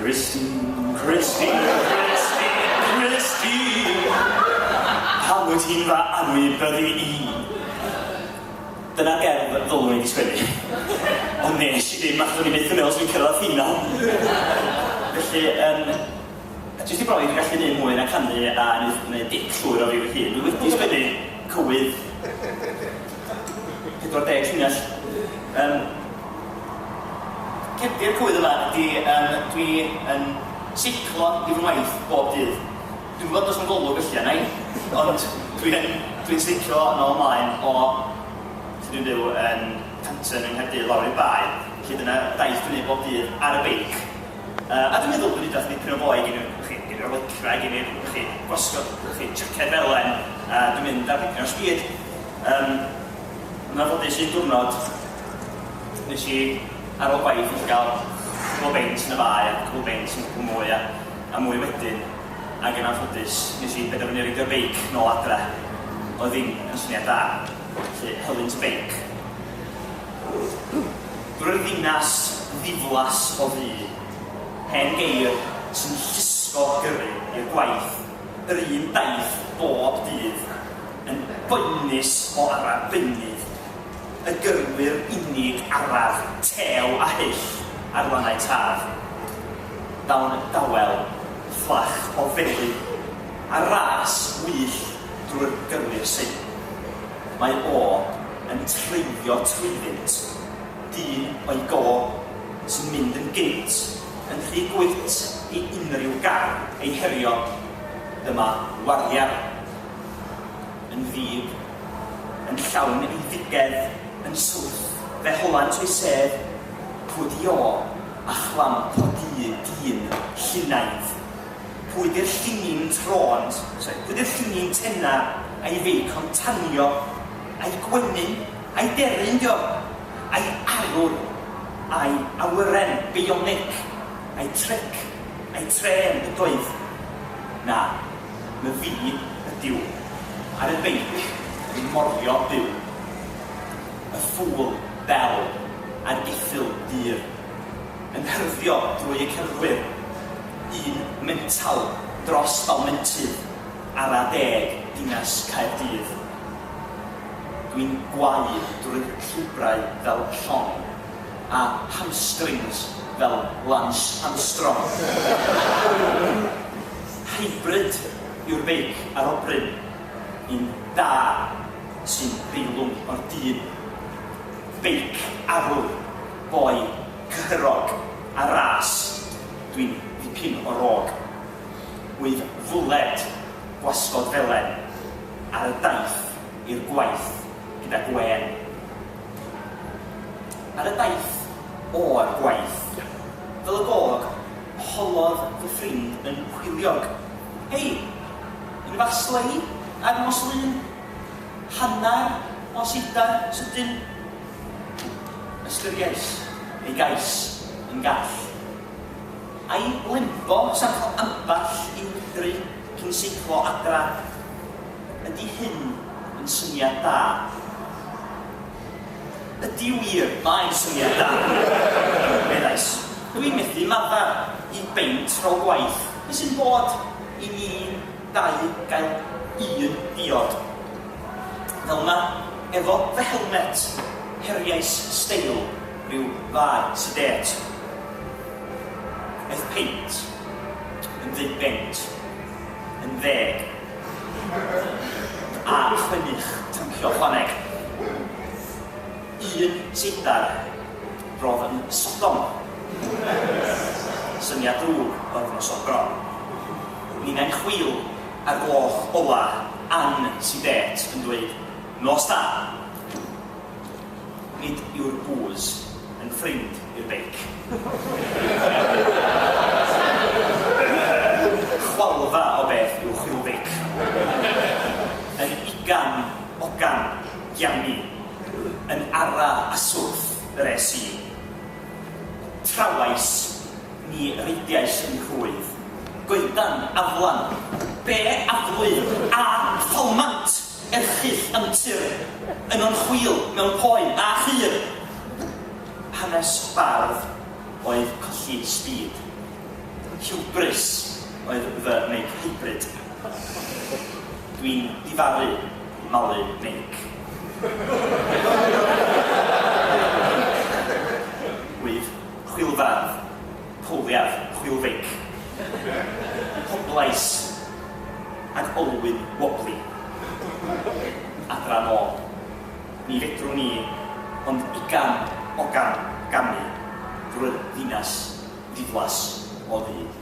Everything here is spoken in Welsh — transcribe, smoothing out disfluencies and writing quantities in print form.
Christine, Christine, Christine, Christine, pam wyt ti'n fy anwybyddu i? Dyna'r gerdd ddylwn i 'di sgwennu. Ond nes i ddim achos o'n i byth yn meddwl 'swn i'n cyrraedd final. Felly, yym, jyst i brofi dwi'n gallu neud mwy na canu a neud neud dic llwyr o fi fy hun, dwi wedi sgwennu cywydd 40 llinell. Yym, cefndir cywydd yma ydi yym dwi yn seiclo i fy ngwaith bob dydd. Dwi'n gwybod does na'm golwg felly arna i, ond dwi yn, dwi'n seiclo yn ôl ymlaen o lle dwi'n byw yn Canton yng Nghaerdydd lawr i'r Bae, felly dyna daith dwi'n neud bob dydd ar y beic. Yy a dwi'n meddwl bod o'n dipyn o foi, gen i'r, chi, gen i'r lycra, gen i'r, chi, gwasgod, chi, jaced felen, a dwi'n mynd ar dipyn o speed. Yym, yn anffodus un diwrnod, nes i, ar ôl gwaith, nes i gael cwpl o beint yn y Bae, a cwpl o beint yn cwpl mwy, a a mwy wedyn, ac yn anffodus, nes i benderfynu reidio'r beic nôl adra. Oedd ddim yn syniad da. Felly, helynt y beic. Drwy'r ddinas ddiflas o ddu, hen geir sy'n llusgo gyrru i'r gwaith, yr un daith bob dydd, yn boenus o araf beunydd, y gyrwyr unig araf, tew a hyll ar lannau Taf. Dawn dawel, fflach o felyn, a ras wyllt drwy'r gyrwyr syn. Mae o yn treiddio trwyddynt, dyn o'i go sy'n mynd yn gynt, yn rhy gwynt i unrhyw gar ei herio. Dyma wariar. Yn ddig, yn llawn eiddigedd, yn swrth, fe holant o'i sedd, pwy 'di o, a chlamp o du dyn llunaidd? Pwy 'di'r llinyn trôn, sori, pwy 'di'r llinyn tena a'i feic o'n tanio, a'i gwenyn, a'i deryn 'di o, a'i arwr, a'i awyren bionic, a'i tryc, a'i trên ydoedd? Na, Myfi ydyw, ar y beic yn morio byw. Y ffŵl bel a'r geffyl dur. Yn hyrddio drwy y cerddwyr. Un mental dros balmentydd ara deg dinas Caerdydd. Dwi'n gwau drwy'r llwybrau fel llong, a hamstrings fel Lance Armstrong. Hybrid yw'r beic arobryn, un da sy'n deilwng o'r dyn. Beic arwr, boi cyhyrog a ras, dwi'n ddipyn o rog. Wyf fwled gwasgod felen ar y daith i'r gwaith gyda gwên. Ar y daith o'r gwaith, fel y gog, Holodd fy ffrind yn hwyliog. Hei, un fach slei ar nos Lun? Hanner o seidar sydyn? Ystyriais ei gais yn gall. Ai limbo sa'n cael ambell i wydru cyn seiclo adra? Ydy hyn yn syniad da? Ydy wir, mae'n syniad da, meddais. Dwi'n methu maddau i beint rôl gwaith, be sy'n bod i ni dau gael un diod? Fel 'na, efo fy helmet, heriais steil rhyw far sedêt. Aeth peint yn ddeubeint, yn ddeg. A chwennych tancio chwaneg. Un seidar rodd yn Sodom. Syniad drwg oedd noson bron. Ninnau'n chwil ar gloch ola Ann Sidêt yn dweud nos da! Nid yw'r bŵs yn ffrind i'r beic. Chwalfa o beth yw chwilfeic. Yn ugan, ogan, giami. Yn ara a swrth yr es i. Trawais, mi reidiais yn rhwydd. Goedan, aflan, be aflwydd, a phalmant! Erchyll antur, yno'n chwil mewn poen a chur! Hanes bardd oedd colli speed. Hubris oedd fy meic hybrid. Dwi'n difaru malu meic. Wyf chwilfardd, powliaf chwilfeic. Poblais ag olwyn wobbly. Adra nôl. Mi fedrwn ni ond igam ogam gamu drwy'r ddinas ddiflas o fyd.